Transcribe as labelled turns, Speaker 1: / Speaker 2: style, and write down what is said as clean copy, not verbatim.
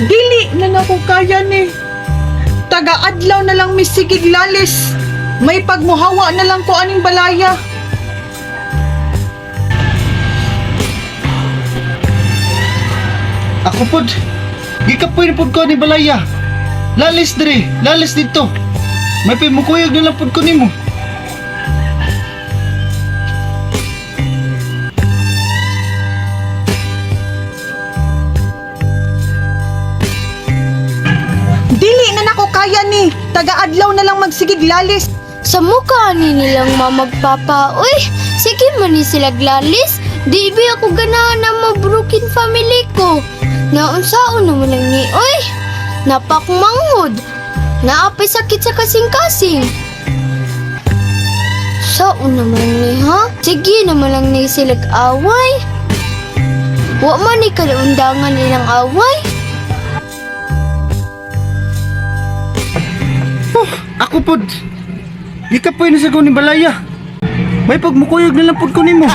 Speaker 1: Dili na nako kaya ni. Taga-adlaw na lang misigig lalis. May pagmuhawa na lang ko aning balaya.
Speaker 2: Ako pod. Gikapoy na pod ko ni balaya. Lalis diri, lalis dito. May pimukuyog na lang pod ko nimo.
Speaker 1: Dili na nako kaya ni. Taga-adlaw na lang magsigig lalis.
Speaker 3: Sa mukha ni nilang mamagpapa, uy, sige man ni sila glalis. Di ba ako ganahan na mabroken family ko. Naunsaon naman lang ni, uy, napakmanghod. Naapay sakit sa kasing-kasing. Saon naman ni ha? Sige naman lang ni sila away. Wa man ni kalaundangan nilang away.
Speaker 2: Oh, ako pod. Gikapoy na sa ko ni balaya. May pagmukuyog na lang pod ko nimo.